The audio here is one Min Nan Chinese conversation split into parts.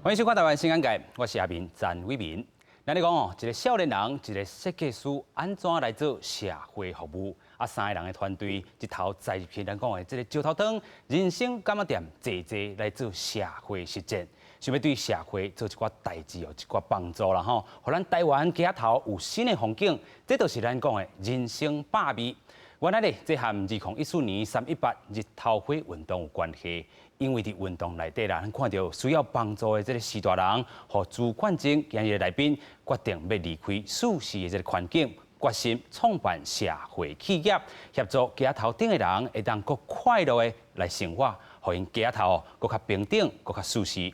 歡迎收看《台灣新眼界》，我是阿明詹偉民。咱咧講哦，一個少年人，一個設計師，按怎來做社會服務？啊，三个人的團隊，一頭栽入去咱講的這个石頭湯人生柑仔店，齊齊來做社會實踐，想欲對社會做一寡代誌哦，一寡幫助啦吼，予咱台灣街仔頭有新的風景，這就是咱講的人生百味。原來咧，這和2014年318日頭花運動有關係。因為佇運動內底啦，咱看著需要幫助的這个序大人，予朱冠正今日的來賓決定欲離開舒適的這个環境，決心創辦社會企業，協助街仔頭頂的人會當閣快樂的來生活，予𪜶街仔頭閣較平等，閣較舒適。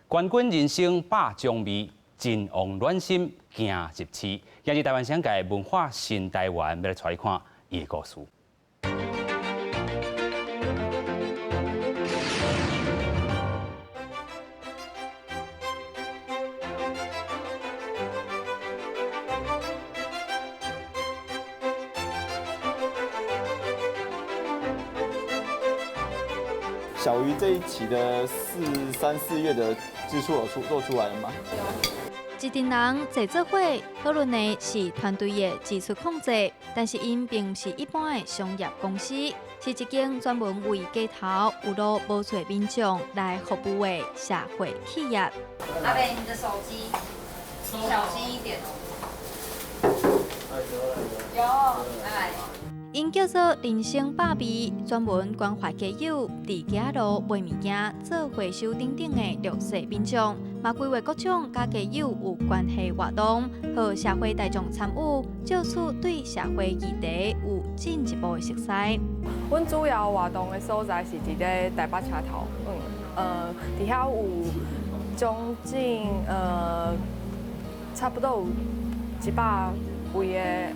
冠軍人生百種味，真旺暖心行入市。今日台灣新眼界文化新台灣，欲來帶你看伊的故事。 小魚這一期的四三四月的支出有出做出來了嗎？一陣人坐做伙討論的是團隊的支出控制，但是𪜶並毋是一般的商業公司，是一間專門為街頭有路無厝民眾來服務的社會企業。阿伯，你的手機小心一點哦。有，來。𪜶叫做人生百味，專門關懷街友佇街仔路賣物件、做回收等等的弱勢民眾，嘛規劃各種佮街友有關係活動，予社會大眾參與，藉此對社會議題有進一步的熟悉。阮主要活動的所在是佇咧台北車頭，佇遐有將近差不多有100位的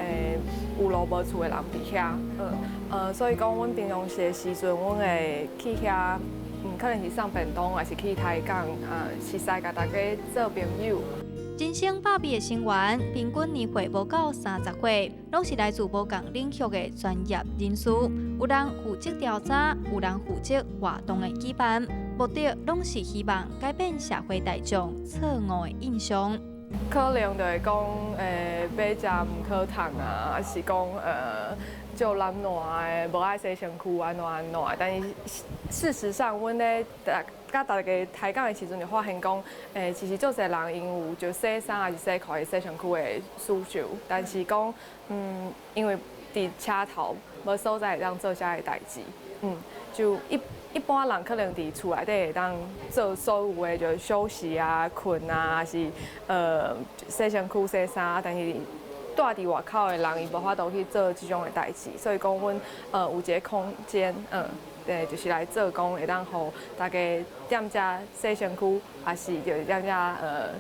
有路無厝的人佇遐，所以講，阮平常時的時陣，阮會去遐，可能是送便當，抑是去抬講，熟似共大家做朋友。人生百味的成員，平均年歲無到30歲，攏是來自無仝領域的專業人士。有人負責調查，有人負責活動的舉辦，目的攏是希望改變社會大眾錯誤的印象。可能就會講，買食毋好趁啊，抑是講，足懶惰的，無愛洗身軀，按怎按怎。但是事實上，阮咧佮大家抬講的時陣，就發現講，其實足濟人𪜶有就洗衫抑是洗褲、洗身軀的需求，但是講，因為佇車頭無所在會當做遮个代誌，就一般人可能佇厝內底會當做所有的，就休息啊、睏啊，抑是洗身軀、洗衫，但是蹛佇外口的人，伊無法度去做這種的代誌，所以講，阮有一个空間，對，就是來做講會當予大家踮遮洗身軀，抑是就踮遮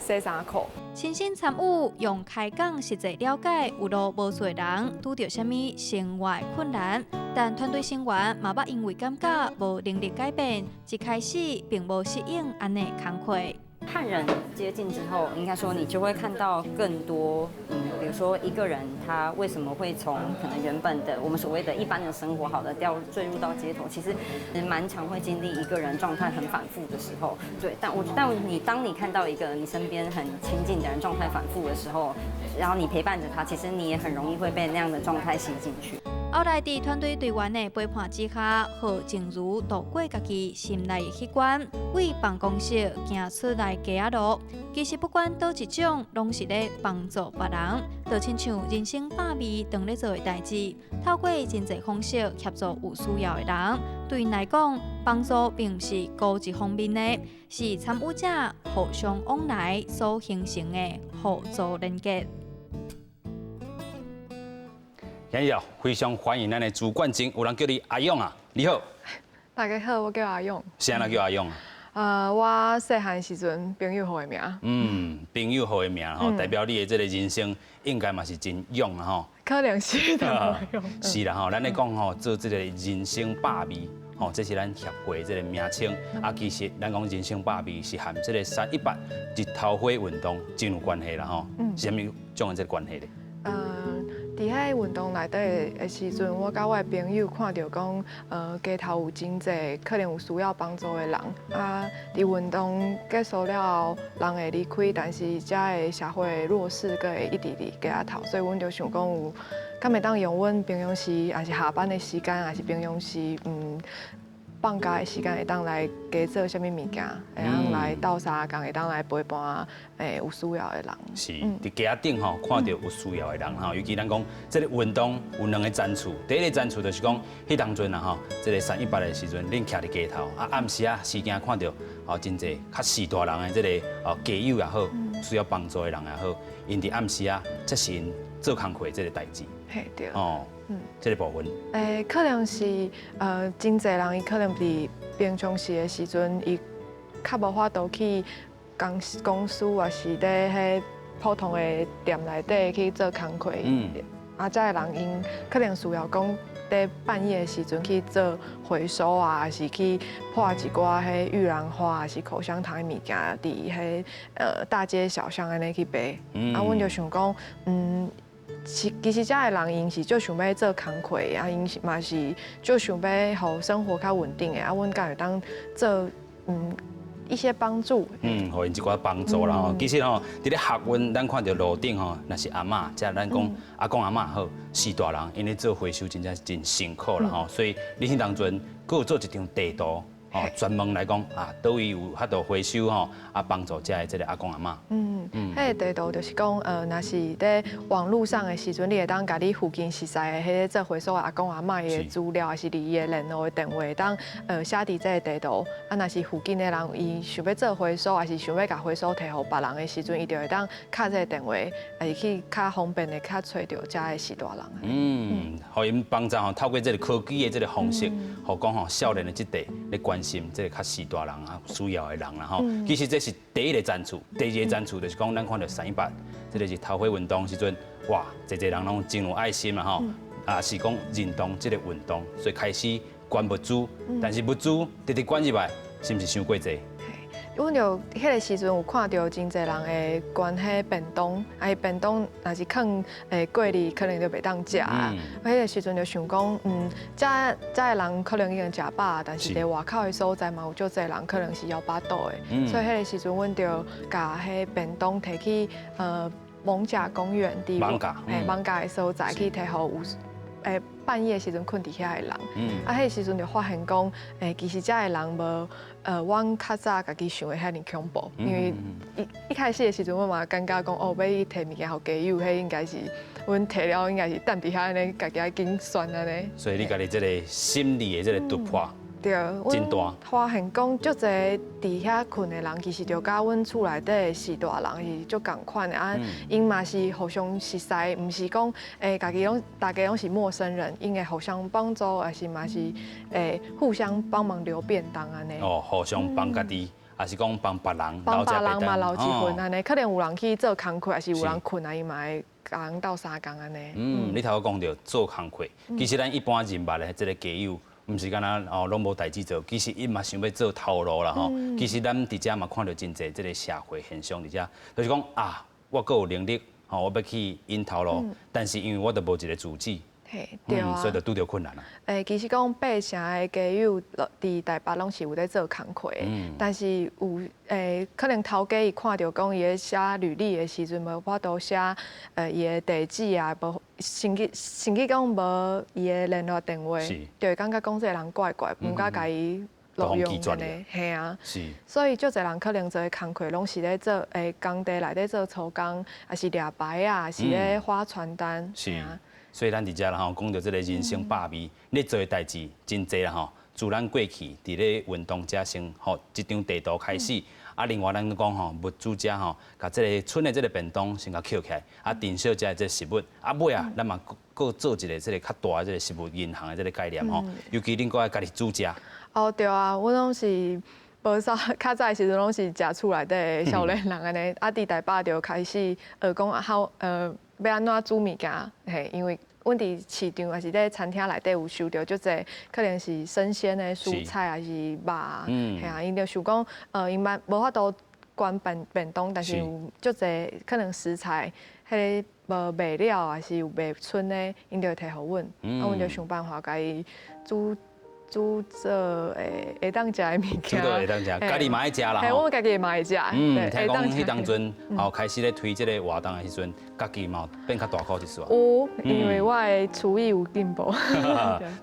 洗衫褲。親身參與，用開講實際了解有路無厝的人拄著啥物生活困難，但團隊成員嘛捌因為感覺無能力改變，一開始並無適應按呢工課。和人接近之後，應該說你就會看到更多，比如說一個人他為什麼會從可能原本的我們所謂的一般的生活，好的掉墜入到街頭，其實蠻常會經歷一個人狀態很反覆的時候。對，但你當你看到一個你身邊很親近的人狀態反覆的時候，然後你陪伴着他，其實你也很容易會被那樣的狀態吸進去。後來，佇團隊隊員的陪伴之下，予靜茹渡過家己心內的彼關，為辦公室行出來街仔路。其實不管佗一種，攏是咧幫助別人，就親像人生百味當咧做的代誌，透過真濟方式協助有需要的人。對𪜶來講，幫助並毋是孤一方面的，是參與者互相往來所形成的互助連結。今日非常歡迎咱的朱冠正，有人叫你阿勇啊，你好。大家好，我叫阿勇。是按怎叫阿勇？我細漢時陣朋友予的名。朋友予的名吼，代表你的這个人生應該嘛是真勇啊吼。可能是的。是啦吼，咱咧講吼，做這个人生百味吼，這是咱協會這个名稱。啊，其實咱講人生百味是和這个318日頭花運動真有關係啦吼。是啥物種的這个關係咧？佇彼個運動內底的時陣，我佮我的朋友看著講，街頭有真濟可能有需要幫助的人。啊，佇運動結束了後，人會離開，但是遮的社會弱勢閣會一直佇街仔頭，所以阮就想講有，敢會當用阮平常時，抑是下班的時間，抑是平常時，放假的時間會當來加做啥物物件，會當來鬥相共，會當來陪伴有需要的人。是，佇街仔頂吼看著有需要的人吼，尤其咱講這個運動有兩个層次，第一个層次就是講，彼當陣啊吼，這个318的時陣，恁徛佇街頭啊，暗時啊時間看著哦，真濟較序大人的這个哦街友也好，需要幫助的人也好，𪜶佇暗時啊，才是𪜶做工課這个代誌。嘿對。哦，這个部分。可能是真濟人伊可能佇平常時的時陣，伊較無法度去公司，抑是佇彼普通的店內底去做工課。啊，遮的人𪜶可能需要講佇半夜的時陣去做回收啊，抑是去破一寡彼玉蘭花，抑是口香糖的物件，佇彼大街小巷按呢去賣。啊，阮就想講，其實遮的人𪜶是足想欲做工課，啊，𪜶是嘛是足想欲予生活較穩定的，啊，阮敢會當做一些幫助。嗯，予𪜶一寡幫助啦吼。其實吼，佇咧客運，咱看著路頂吼，若是阿嬤，遮咱講阿公阿嬤好，序大人，𪜶咧做回收真正真辛苦啦吼。所以你彼當陣，閣有做一張地圖。哦，專門來講啊，佗位有法度回收吼，啊幫助遮的這个阿公阿嬤。嗯，彼个地圖就是講，若是佇網路上的時陣，你會當共你附近熟似的彼个做回收的阿公阿嬤伊的資料，抑是伊的聯絡的電話，當寫佇這个地圖。啊，若是附近的人伊想欲做回收，抑是想欲共回收提予別人的時陣，伊就會當敲這个電話，抑是去較方便的較揣著遮的序大人。嗯，予𪜶幫助吼，透過這个科技的這个方式，予講吼少年的這代咧關心這个較序大人啊需要的人啦吼。其實這是第一个層次，第二个層次就是講咱看著318，這个日頭火運動時陣，哇，濟濟人攏真有愛心啦吼，啊是講認同這个運動，所以開始捐物資，但是物資直直捐入來，是毋是傷過濟？阮就彼个時陣有看著真濟人會捐彼便當，啊，伊便當若是囥過日，可能就袂當食啊。彼个時陣就想講，遮遮的人可能已經食飽，但是佇外口的所在嘛有足濟人可能是枵腹肚的，所以彼个時陣阮就共彼便當提去艋舺公園，佇艋艋舺的所在去提予有半夜時陣睏佇遐的人。啊，彼个時陣就發現講，其實遮的人無阮較早家己想的遐爾恐怖，因為一開始的時陣，我嘛感覺講，哦，欲去提物件予街友，彼應該是阮提了，應該是等佇遐按呢，家己愛緊算按呢。所以你家己這个心理的這个突破，對，真大。發現講足濟佇遐睏的人，其實就佮阮厝內底的序大人是足仝款的啊，𪜶嘛是互相熟似，毋是講家己攏大家攏是陌生人，𪜶會互相幫助，抑是嘛是互相幫忙留便當按呢。哦，互相幫家己，抑是講幫別人，幫別人嘛留一份按呢，可能有人去做工課，抑是有人睏啊，伊嘛會共人鬥相共按呢。嗯，你頭拄講著做工課，其實咱一般認捌的這个街友，毋是干焦哦，攏無代誌做，其實𪜶嘛想欲做頭路啦吼。其實咱佇遮嘛看著真濟這个社會現象佇遮，就是講啊，我閣有能力吼，我欲去𪜶頭路，但是因為我都無一个住址，嘿，對啊，所以就拄著困難啦。其實講八成的街友佇台北攏是有咧做工課的，但是有可能頭家伊看著講伊咧寫履歷的時陣無法度寫伊的地址啊，無甚至講無伊的聯絡電話，就會感覺講這个人怪怪，毋敢共伊錄用按呢，嘿啊，所以足濟人可能做的工課攏是咧做工地內底做粗工，抑是掠牌仔，抑是咧發傳單。是，所以咱佇遮啦吼，講著這个人生百味，咧做的代誌真濟啦吼。自咱過去佇咧運動遮先吼，這張地圖開始，啊，另外咱講吼，物資遮吼，共這个賰的這个便當先共抾起來，啊，珍惜遮的這个食物，啊，尾啊，咱嘛閣做一个這个較大的這个食物銀行的這个概念吼，尤其恁閣愛家己煮食。哦，對啊，阮攏是無啥，較早的時陣攏是食厝內底的少年人按呢，啊，佇台北就開始學講啊，好欲按怎煮物件，嘿，因為阮佇市場抑是佇餐廳內底有收著足濟，可能是生鮮的蔬菜抑是肉，嘿啊，𪜶就想講，𪜶嘛無法度捐便當，但是有足濟可能食材，彼个無賣了，抑是有賣賰的，𪜶就會提予阮，啊，阮就想辦法共伊煮煮做會會當食的物件。煮做會當食，家己嘛愛食啦。嘿，阮家己嘛會食。嗯，聽講彼當陣吼開始咧推這个活動的時陣，家己嘛變較大箍一絲。有，因為我的廚藝有進步。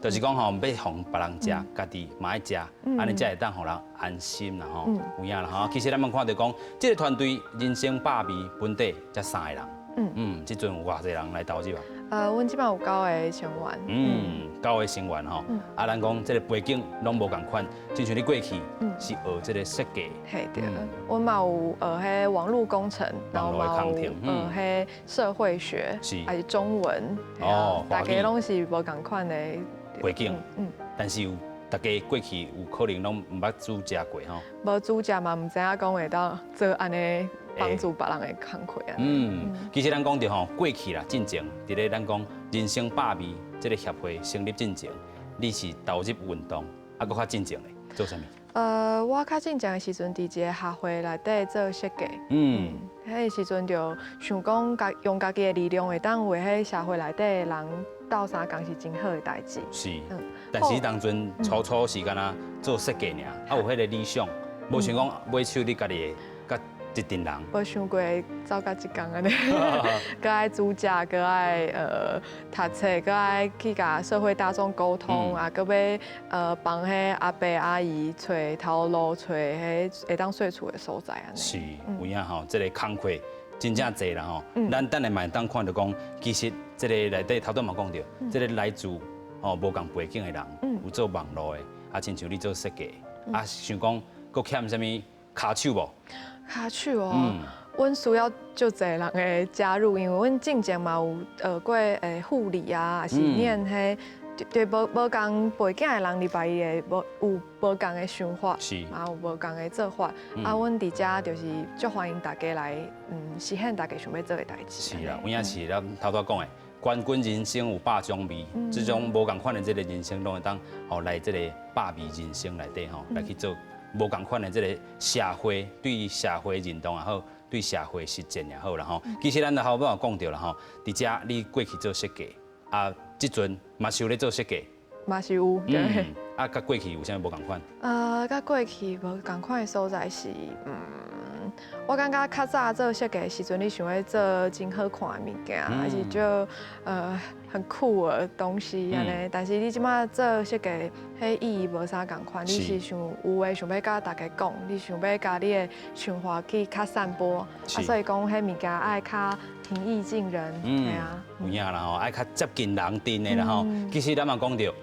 就是講吼，欲予別人食，家己嘛愛食，按呢才會當予人安心啦吼。有影啦吼。其實咱們看著講，這个團隊人生百味本底才三个人。嗯嗯，這陣有偌濟人來投入啊？阮這擺有九个成員。嗯，九个成員吼。啊，咱講這个背景攏無仝款，親像你過去是學這个設計。嘿對，阮嘛有學彼網路工程，然後嘛有學彼社會學，抑是中文。哦，大家攏是無仝款的背景。嗯，但是有大家過去有可能攏毋捌煮食過吼。無煮食嘛，毋知影講會當做按呢。幫助別人的工課啊。嗯，其實咱講著吼，過去啦，進前佇咧咱講人生百味這个協會成立進前，你是投入運動，啊，閣較進前咧做啥物？我較進前的時陣，佇一个協會內底做設計。嗯，彼个時陣就想講，家用家己的力量會當為彼社會內底的人鬥相共是真好的代誌。是，但是當陣初初是敢若做設計爾，啊有彼个理想，無想講尾手你家己會佮一陣人，無想過走到這工按呢，閣愛煮食，閣愛讀冊，閣愛去共社會大眾溝通，啊，閣欲幫彼阿伯阿姨揣頭路，揣彼會當稅厝的所在按呢。是，有影吼，這个工課真正濟啦吼。咱等下嘛會當看著講，其實這个內底頭拄嘛講著，這个來自吼無仝背景的人，有做網路的，啊，親像你做設計，啊，想講閣欠啥物跤手無？跤手哦，阮需要足濟人的加入，因為阮進前嘛有學過護理啊，抑是念彼對無無仝背景的人入來，伊會無有無仝的想法，嘛有無仝的做法。啊，阮佇遮就是足歡迎大家來，實現大家想欲做的代誌。是啦，有影是咱頭拄講的，冠軍人生有百種味，這種無仝款的這个人生，攏會當予來這个百味人生內底吼來去做。無仝款的這个社會對社會認同也好，對社會實踐也好啦吼。其實咱頭拄仔講著啦吼，佇遮你過去做設計，啊，這陣嘛是有咧做設計，嘛是有。對。啊，佮過去有啥物無仝款？佮過去無仝款的所在是，我感覺較早做設計的時陣，你想欲做真好看的物件，抑是做很酷的東西按呢。但是你這擺做設計，彼意義無啥仝款。你是想有話想欲佮大家講，你想欲共你的想法去較散播，啊，所以講彼物件愛較平易近人，對啊。有影啦吼，愛較接近人陣的啦吼。其實咱嘛講著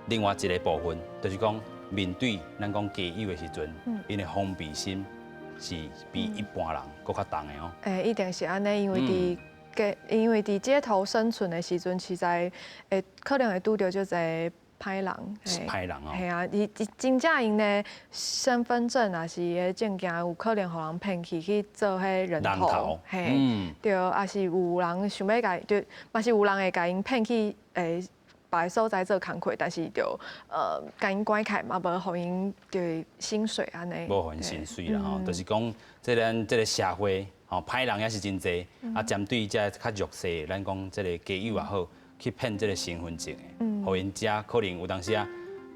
另外一个部分，就是講面對咱講街友的時陣，𪜶的防備心是比一般人閣較重的哦。欸，一定是按呢，因為佇街，因為佇街頭生存的時陣，實在會可能會拄著足濟歹人。歹人哦。嘿啊，伊真正𪜶的身份證抑是彼證件，有可能予人騙去去做彼人頭。嘿，對，抑是有人想欲共，就嘛是有人會共𪜶騙去別个所在做工課，但是就共𪜶關起來嘛，無予𪜶就薪水按呢。無予𪜶薪水啦吼，就是講這咱這个社會吼，歹人也是真濟，啊，針對這較弱勢，咱講這个街友也好，去騙這个身份證的，予𪜶遮可能有當時啊，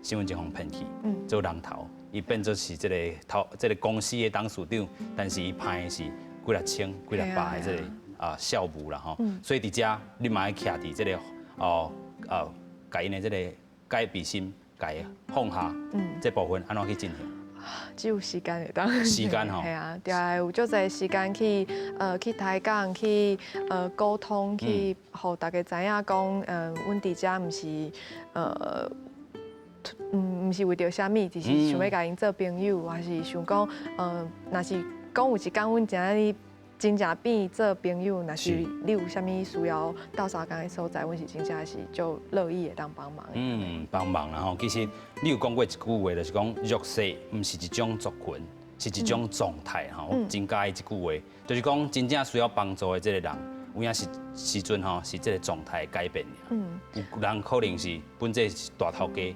身份證予騙去，做人頭，伊變做是這个頭，這个公司的董事長，但是伊騙的是幾若千、幾若百的這个啊數目啦吼，所以佇遮你嘛愛徛佇這个哦啊。共𪜶的這个戒備心，共伊放下，這部分按怎去進行？只有時間會當。時間吼。嘿啊，對啊，有足濟時間去提講，去溝通，去予大家知影講，阮佇遮毋是毋是為著啥物，只是想欲共𪜶做朋友，抑是想講，若是講有一工阮知影你真正變做朋友，若是你有啥物需要鬥相共的所在，阮是真正是足樂意會當幫忙。嗯，幫忙啦吼。其實你有講過一句話，就是講弱勢毋是一種族群，是一種狀態吼。我真佮意這句話，就是講真正需要幫助的這個人，有影是時陣吼是這個狀態改變。嗯，有人可能是本這是大頭家，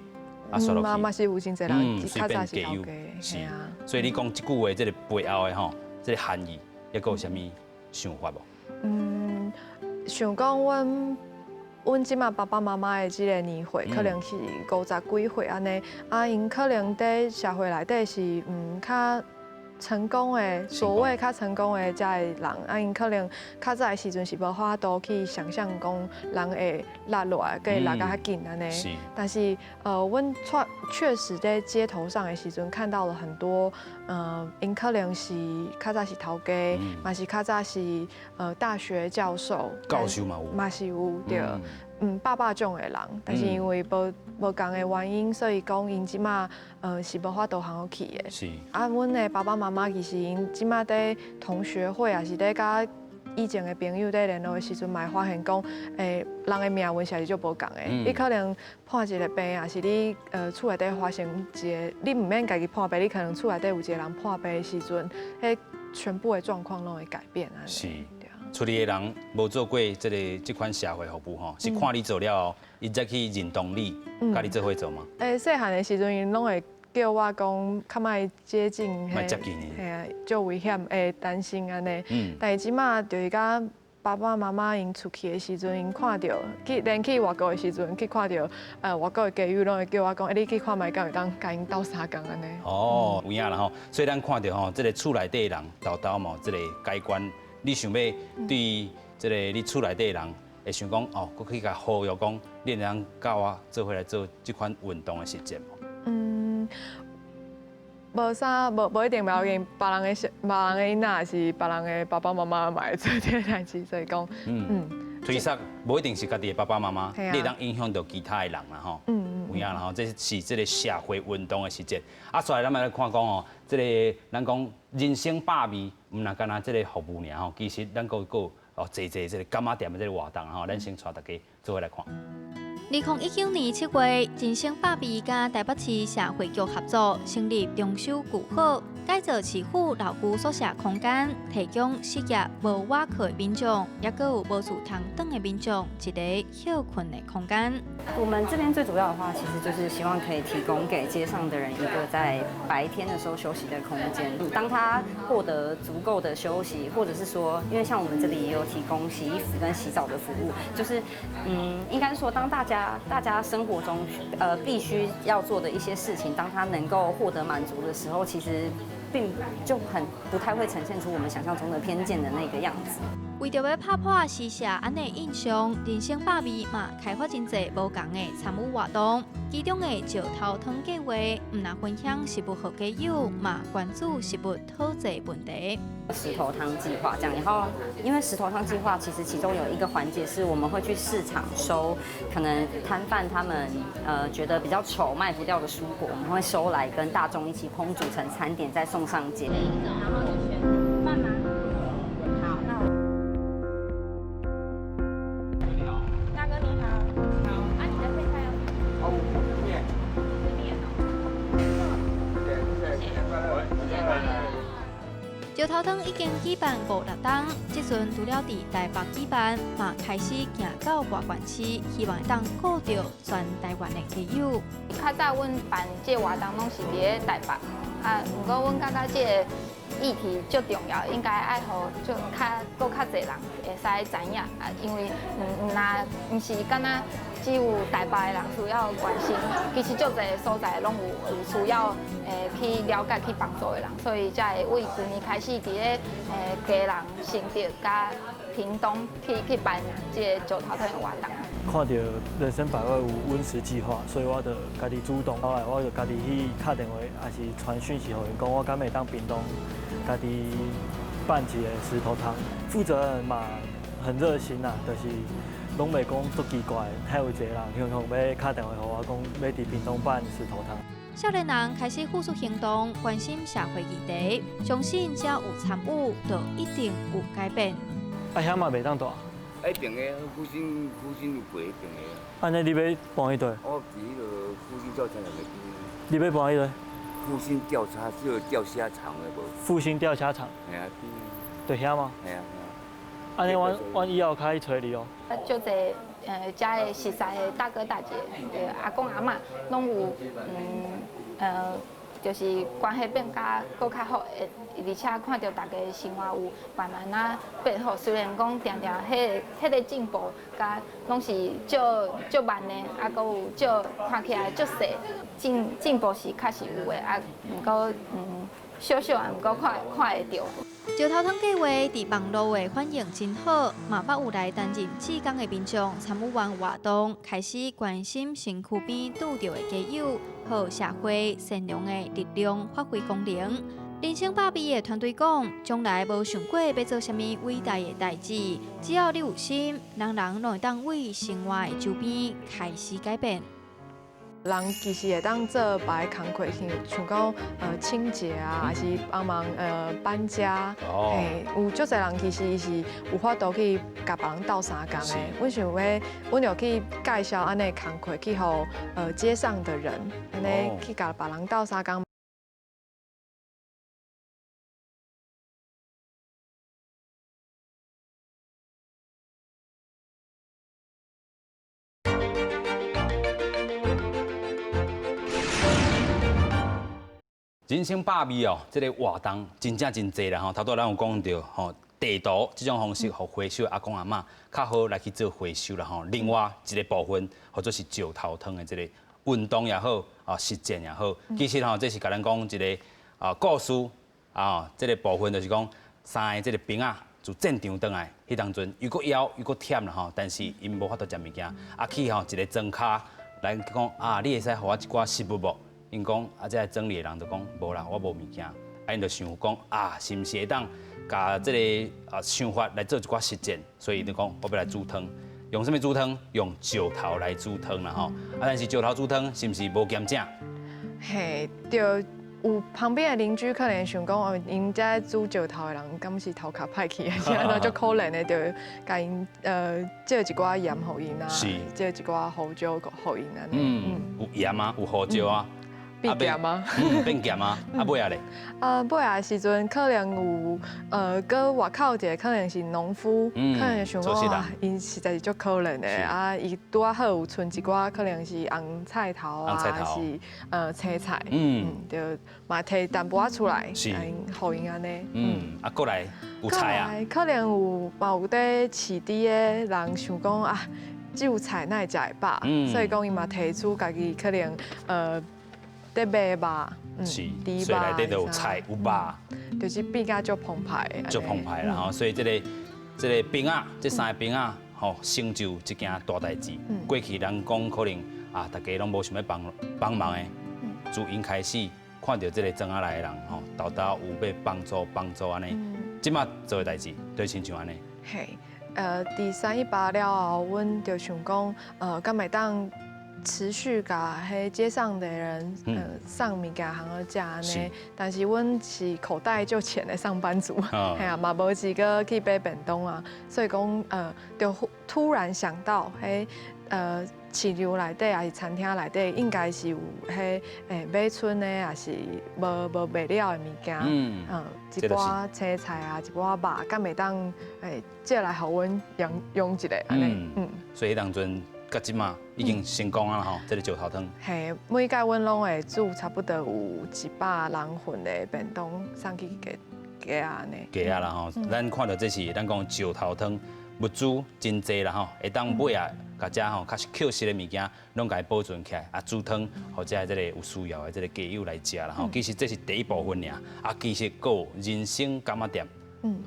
啊，煞落去。嘛是有真濟人較早是頭家，是。所以你講這句話，這個背後的吼，這個含義。抑閣有啥物想法無？嗯，想講，阮這馬爸爸媽媽的這个年歲，可能是50幾歲按呢，啊，𪜶可能佇社會內底是較成功的，所謂較成功的遮的人，啊，𪜶可能較早的時陣是無法度去想象講人會落落來，會落甲較緊按呢。但是，阮確實在街頭上的時陣看到了很多，𪜶可能是較早是頭家，嘛是較早是大學教授，教授嘛有，嘛是有對，百百種的人，但是因為無仝的原因，所以講𪜶這馬是無法度通好去的。啊，阮的爸爸媽媽其實𪜶這馬佇同學會，抑是咧佮以前的朋友佇聯絡的時陣，嘛會發現講，人的命運實是足無仝的。你可能破一个病，抑是你厝內底發生一个，你毋免家己破病，你可能厝內底有一個人破病的時陣，彼全部的狀況攏會改變按呢。厝裡的人無做過這款社會服務吼，是看你做了後，伊才去認同你，佮你做伙做嗎？細漢的時陣，𪜶攏會叫我講較莫接近，莫接近伊，嘿啊，足危險，會擔心按呢。但是這馬就是佮爸爸媽媽𪜶出去的時陣，𪜶看著去連去外國的時陣，去看著外國的街友攏會叫我講，欸，你去看覓敢會當共𪜶鬥相共按呢。哦，有影啦吼，所以咱看著吼，這个厝內底的人，沓沓嘛有這个改觀。你想欲對這个你厝內底的人，會想講哦，閣去共呼籲講，你會當佮我做伙來做這款運動的實踐無？無啥，無一定無要緊，別人的別人的囡仔，抑是別人的爸爸媽媽嘛會做這个代誌，所以講，推捒無一定是家己的爸爸媽媽，你會當影響著其他的人啦吼。有影啦吼，這是這个社會運動的實踐。啊，煞來咱嘛來看講吼，這个咱講人生百味，毋若干焦這个服務爾吼，其實咱閣有哦，濟濟這个柑仔店的這个活動吼，咱先帶大家做伙來看。2019年7月，人生百味佮台北市社會局合作，成立中修舊好，改造市府老舊宿舍空間，提供失業無倚靠的民眾，抑閣有無厝通轉的民眾一个歇睏的空間。我們這邊最主要的話，其實就是希望可以提供給街上的人一個在白天的時候休息的空間。當他獲得足夠的休息，或者是說，因為像我們這裡也有提供洗衣服跟洗澡的服務，就是，應該說當大家生活中必須要做的一些事情，當他能夠獲得滿足的時候，其實並就很不太會呈現出我們想象中的偏見的那個樣子。為著欲拍破施舍按呢印象，人生百味嘛開發真濟無仝的參與活動，其中的石頭湯計畫，毋但分享食物予街友，嘛關注食物討債問題。石頭湯計劃這樣，然後因為石頭湯計劃其實其中有一個環節是我們會去市場收可能攤販他們覺得比較醜賣不掉的蔬果，我們會收來跟大眾一起烹煮成餐點，再送上街。然後你選飯嗎？好，那我。大哥你好，好，啊你的配菜要？哦，麵。是麵哦。謝謝，謝謝。石頭湯已經舉辦五六冬，這陣除了佇台北舉辦，嘛開始行到外縣市，希望會當顧著全台灣的街友。較早阮辦這个活動攏是佇咧台北，啊，毋過阮感覺這个議題足重要，應該愛予足較閣較濟人會使知影啊，因為毋若毋是干焦只有台北的人需要關心，其實足濟所在攏有需要去了解、去幫助的人，所以才會對舊年開始佇咧基隆、新竹佮屏東去辦這个石頭湯的活動。看著人生百味有溫食計劃，所以我就家己主動，後來我就家己去敲電話，抑是傳訊息予𪜶講，我敢會當屏東家己辦一个石頭湯。負責人嘛很熱心啦，就是攏袂講足奇怪，遐有一个人雄雄欲敲電話予我講，欲佇屏東辦石頭湯。少年人開始付出行動，關心社會議題，相信只要有參與，就一定有改變。啊，遐嘛袂當蹛。彼邊的復興有過彼邊的。按呢，你欲搬去佗？我佇彼个復興調查廠那邊。你欲搬去佗？復興調查這个釣蝦場的無？復興釣蝦場。嘿啊。佇遐嗎？嘿啊。按呢，阮以後較去揣你哦。啊，足濟遮的熟似的大哥大姐，阿公阿嬤，攏有就是關係變甲閣較好，而且看著大家生活有慢慢仔變好。雖然講定定彼個進步，佮攏是足足慢的，啊，閣有足看起來足細，進步是確實有的，啊，毋過小小啊，毋過看看會著。石頭湯計劃佇網路的反應真好，嘛捌有來擔任志工的民眾參與完活動，開始關心身軀邊拄著的街友，予社會善良的力量發揮功能。人生百味的團隊講，從來無想過欲做啥物偉大的代誌，只要你有心，人人攏會當為生活的周邊開始改變。人其實會當做別个工課，像講清潔啊，還是幫忙搬家。嘿，有足濟人其實伊是有法度去共別人鬥相共的。阮想欲，阮就去介紹按呢工課去予街上的人，按呢去共別人鬥相共。人生百味哦，這個活動真正真濟啦吼。頭拄咱有講著吼，地圖這種方式，予回收阿公阿嬤較好來去做回收啦吼。另外一個部分，或者是石頭湯的這個運動也好，啊實踐也好，其實吼這是共咱講一個啊故事啊，這個部分就是講三個這個兵仔自戰場轉來，彼當陣又閣枵又閣忝啦吼，但是𪜶無法度食物件，啊去吼一個莊跤來講啊，你會使予我一寡食物無？𪜶講啊，這个莊裡的人就講無啦，我無物件。啊，𪜶就想講啊，是毋是會當共這个啊想法來做一寡實踐？所以就講我欲來煮湯，用啥物煮湯？用石頭來煮湯啦吼。啊，但是石頭煮湯是毋是無鹹正？嘿，對，有旁邊的鄰居可能想講哦，𪜶這煮石頭的人敢是頭殼歹去，是按怎足可憐的，就共𪜶借一寡鹽予𪜶啊，借一寡胡椒予𪜶按呢。嗯，有鹽啊，有胡椒啊。變鹹啊！變鹹啊！啊，尾仔咧？啊，尾仔時陣可能有，閣外口一個可能是農夫，可能想講啊，𪜶實在是足可憐的啊，伊拄仔好有賰一寡可能是紅菜頭啊，還是青菜，就嘛提淡薄仔出來，予𪜶按呢。嗯，啊，過來有菜啊？可能有嘛有佇飼豬的人想講啊，這有菜哪會食會飽？所以講伊嘛提出家己可能佇賣肉，是，所以內底就有菜有肉，就是變甲足澎湃的，足澎湃啦吼。所以這个這个兵仔，這三个兵仔吼，成就一件大代誌。過去人講可能啊，大家攏無想欲幫幫忙的，自𪜶開始看著這个莊仔內的人吼，沓沓有欲幫助幫助按呢，這馬做的代誌就親像按呢。嘿，佇318了後，阮就想講，敢會當持續共彼街上的人，送物件通好食按呢，但是阮是口袋足淺的上班族，嘿啊，嘛無錢閣去買便當啊，所以講，就突然想到，彼市場內底抑是餐廳內底，應該是有彼買賰的，抑是無無賣了的物件，一寡青菜啊，一寡肉，敢會當借來予阮用用一下按呢，所以彼當陣。到這馬已經成功啊吼，這个石頭湯。嘿，每屆阮攏會煮差不多有100人份的便當送去給街仔按呢。街仔啦吼，咱看著這是咱講石頭湯物資真濟啦吼，會當買啊，共遮吼較抾拾的物件攏共伊保存起來，啊煮湯，予遮這个有需要的這个街友來食啦吼。其實這是第一部分爾，啊其實閣有人生柑仔店，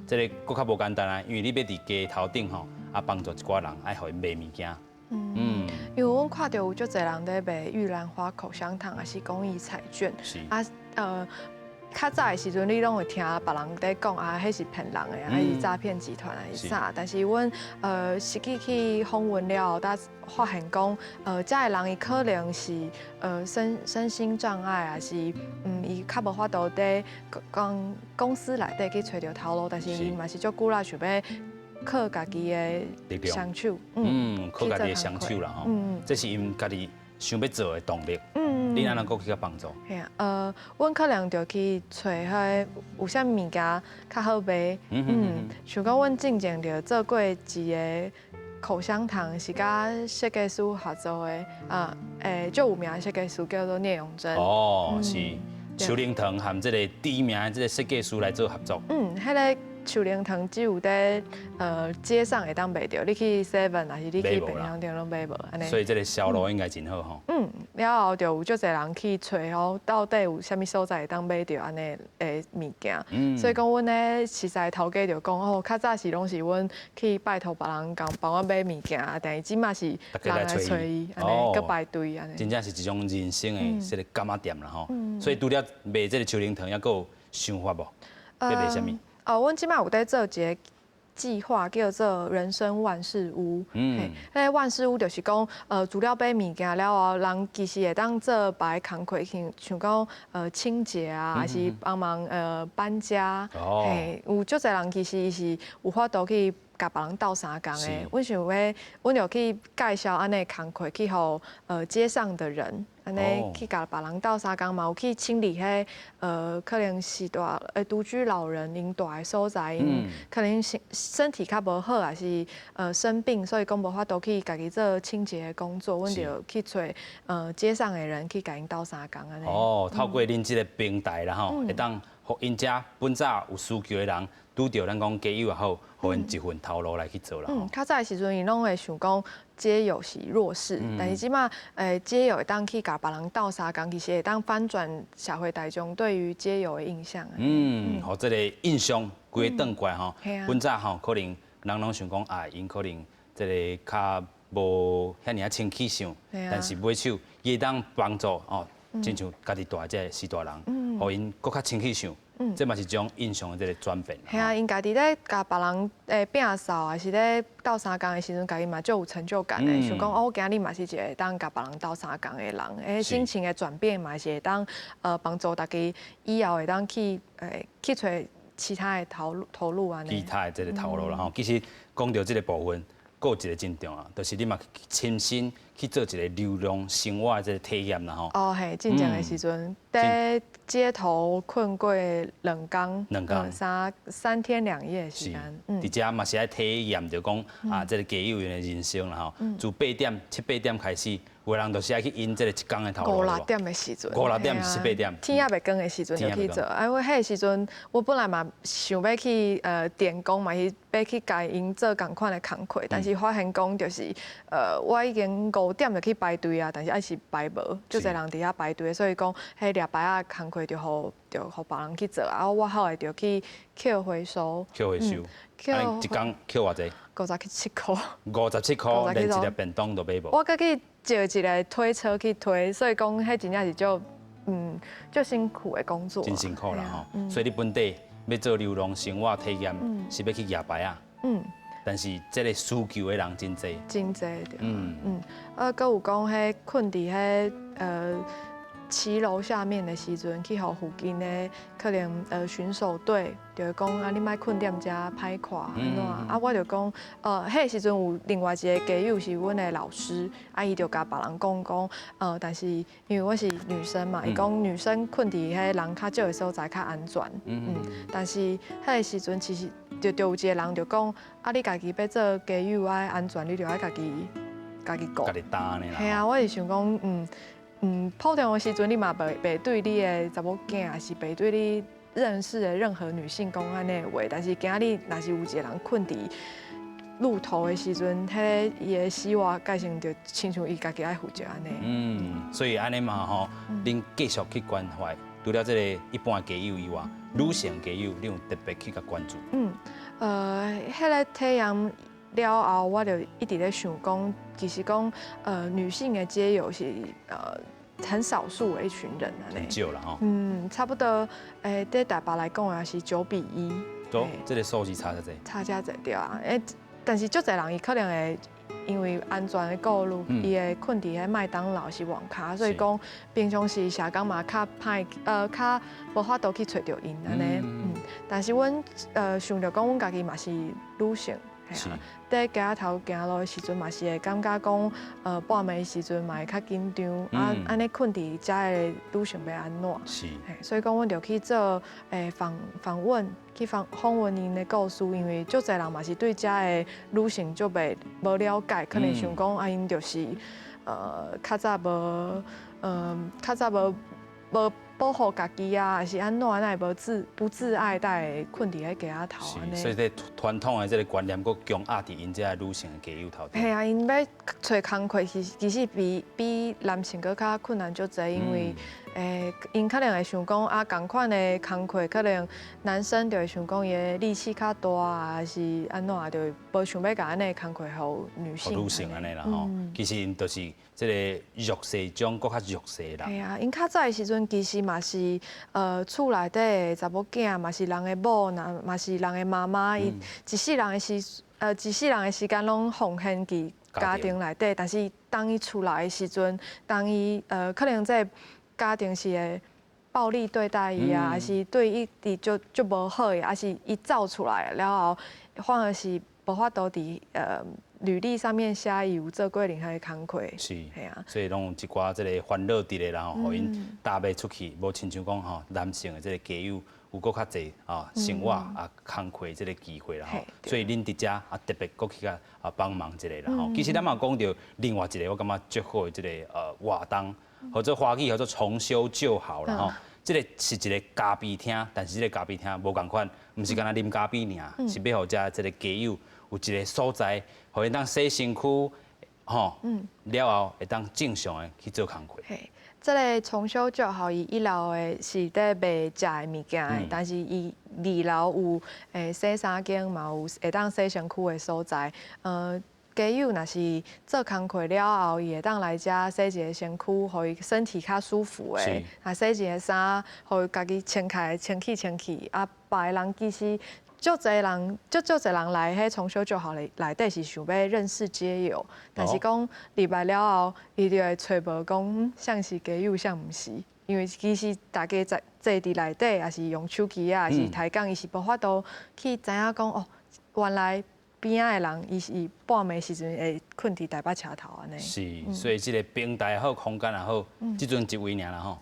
這个閣較無簡單啊，因為你欲佇街頭頂吼，啊幫助一寡人，愛予𪜶賣物件。因為阮看著有足濟人佇賣玉蘭花口香糖，抑是公益彩券。啊，較早的時陣，你攏會聽別人佇講啊，彼是騙人的，啊是詐騙集團，還是啥？但是阮實際去訪問了後，才發現講，這个人伊可能是身心障礙，抑是伊較無法度佇講公司內底去揣著頭路，但是伊嘛是足努力想欲靠家己的雙手，靠家己的雙手啦吼，這是𪜶家己想欲做的動力。你按怎閣去共幫助？嘿啊，阮可能就去揣彼有啥物件較好賣。像講阮進前就做過一个口香糖，是佮設計師合作的，啊，足有名的設計師叫做聶永真。哦，是。樹奶糖和這個知名的這個設計師來做合作。嗯，彼個樹奶糖只有佇街上會當買著，你去 Seven 還是你去便利商店攏買無按呢。所以這個銷路應該真好吼。嗯，了後就有足濟人去揣吼，到底有啥物所在會當買著按呢的物件。所以講，阮咧實在頭家就講哦，較早時攏是阮去拜託別人共幫阮買物件，但是這馬是人來揣伊，按呢閣排隊按呢。真正是一種人生的這個柑仔店啦吼。所以除了賣這個樹奶糖，猶閣有想法無？欲賣啥物？哦，阮這馬有佇做一個計劃，叫做人生萬事屋。嗯，彼個萬事屋就是講，除了買物件了後，人其實會當做別个工課，像講清潔啊，還是幫忙搬家。哦。嘿，有足濟人其實伊是有法度去共別人鬥相共的。阮想欲，阮就去介紹按呢工課去予街上的人。按呢去共別人鬥相共嘛，有去清理彼可能是蹛獨居老人𪜶蹛的所在，𪜶可能身體較無好，還是生病，所以講無法度去家己做清潔的工作，阮就去揣街上的人去共𪜶鬥相共按呢。哦，透過恁這個平台啦吼，會當予𪜶遮本早有需求的人，拄著咱講街友也好，予𪜶一份頭路來去做啦。嗯，較早的時陣，𪜶攏會想講街友是弱勢，但是這馬街友會當去共別人鬥相共，其實會當翻轉社會大眾對於街友的印象。嗯，予這個印象規個轉過來吼，本早吼可能人攏想講啊，𪜶可能這個較無遐爾仔清氣想，但是尾手伊會當幫助哦，親像家己蹛這個序大人，予𪜶閣較清氣想。這嘛是一種印象的這個轉變。係啊，𪜶家己咧共別人摒掃，還是咧鬥相共的時陣，家己嘛足有成就感的。想講哦，我今日嘛是一個會當共別人鬥相共的人，心情的轉變嘛是會當幫助大家以後會當去揣其他的頭路按呢。其他的這個頭路啦吼，其實講著這個部分，閣有一個真重要，就是你嘛親身去做一個流浪生活的這個體驗啦吼。哦嘿，進前的時陣，佇街頭睏過兩工，兩工3天2夜的時間。佇遮嘛是愛體驗，就講啊，這個街友的人生啦吼。自八點七八點開始，有的人就是愛去𪜶這個一工的頭路。五六點的時陣。五六點七八點。天猶未光的時陣就去做。啊，我彼個時陣，我本來嘛想欲去電工嘛是欲去共𪜶做仝款的工課，但是發現講就是我已經5點就去排隊啊，但是還是排無，足濟人佇遐排隊，所以講彼掠牌仔工課就予別人去做，啊，我後來就去抾回收。抾回收，啊，一工抾偌濟？57箍。 57箍，連一粒便當都買無。我閣去借一个推車去推，所以講彼真正是足辛苦的工作。真辛苦啦吼，所以你本底欲做流浪生活體驗，是欲去舉牌仔。但是這個需求的人真濟。真濟對。啊，閣有講彼睏佇彼騎樓下面的時陣，去予附近的可能巡守隊就會講啊，你莫睏踮遮歹看按怎？啊，我就講，彼個時陣有另外一個街友是阮的老師，啊，伊就共別人講講，但是因為我是女生嘛，伊講女生睏佇彼人較少的所在較安全，但是彼個時陣其實就有一個人就講，啊，你家己欲做街友愛安全，你就愛家己顧。家己擔呢啦。嘿啊，我是想講，普通的時陣，你嘛袂對你的查某囝，還是袂對你認識的任何女性講按呢的話。但是今仔日若是有一個人睏佇路頭的時陣，彼個伊的死活蓋成就親像伊家己愛負責按呢。嗯，所以按呢嘛吼，恁繼續去關懷，除了這個一般街友以外，女性街友，你有特別去共關注？嗯，彼個體驗了後，我就一直咧想講，其實講女性的街友是很少數的一群人按呢。很少啦吼。嗯，差不多，佇台北來講也是9比1。對，這個數字差遮濟。差遮濟對啊，但是足濟人伊可能會因為安全的顧慮，伊會睏佇彼麥當勞是外跤，所以講平常時社工嘛較歹，較無法度去揣著𪜶按呢。但是阮想著講，阮家己嘛是女性。佇街仔頭行路的時陣嘛是會感覺講，半暝的時陣嘛會較緊張，啊，按呢睏佇遮的女性欲按怎？所以講，阮就去做訪問，去訪問𪜶的故事，因為足濟人嘛是對遮的女性足袂無了解，可能想講啊，𪜶就是較早無，較早無無保護家己啊，還是按怎，哪會無自不自愛，才會睏佇咧街仔頭按呢。所以這傳統的這个觀念，閣強壓佇𪜶這个女性的街友頭頂。嘿啊，𪜶欲揣工課是其實比男性閣較困難足濟，因為𪜶可能會想講啊，仝款的工課可能男生就會想講伊的力氣較大啊，還是按怎，就無想欲共按呢工課予女性。女性按呢啦吼，其實𪜶就是這个弱勢中閣較弱勢啦。嘿啊，𪜶較早的時陣其實嘛是厝內底的查某囝，嘛是人的某，若嘛是人的媽媽，伊一世人的時間攏奉獻佇家庭內底，但是當伊出來的時陣，當伊可能這个家庭是會暴力對待伊啊，還是對伊佇足足無好的，還是伊走出來了後，反而是無法度佇履歷上面寫伊有做過任何的工課。是，嘿啊，所以攏有一寡這个煩惱佇咧，然後予𪜶踏袂出去，無親像講吼男性的這个街友有閣較濟啊生活啊工課這个機會啦吼。所以恁佇遮啊特別閣去共啊幫忙一下啦吼。其實咱嘛講著另外一个我感覺足好的這个活動，或者華語叫做重修舊好啦吼。這个是一个咖啡廳，但是這个咖啡廳無仝款，毋是干焦啉咖啡爾，是欲予遮這个街友有一个所在，予𪜶當洗身軀，吼，了後會當正常的去做工課。嘿，這个重修舊好，伊一樓的是佇賣食的物件的，但是伊二樓有洗衫間，嘛有會當洗身軀的所在。街友若是做工課了後，伊會當來遮洗一个身軀，予伊身體較舒服的。啊，洗一个衫，予伊家己清開清氣清氣。啊，別个人其實足濟人，足足濟人來彼重修舊好內底是想欲認識街友，但是講入來了後，伊就會揣無講啥是街友，啥毋是。因為其實大家在坐佇內底，也是用手機啊，抑是抬槓，伊是無法度去知影講哦，原來邊仔的人，伊是半暝時陣會睏佇台北車頭按呢。是，所以這个平台也好，空間也好，這陣一位爾啦吼。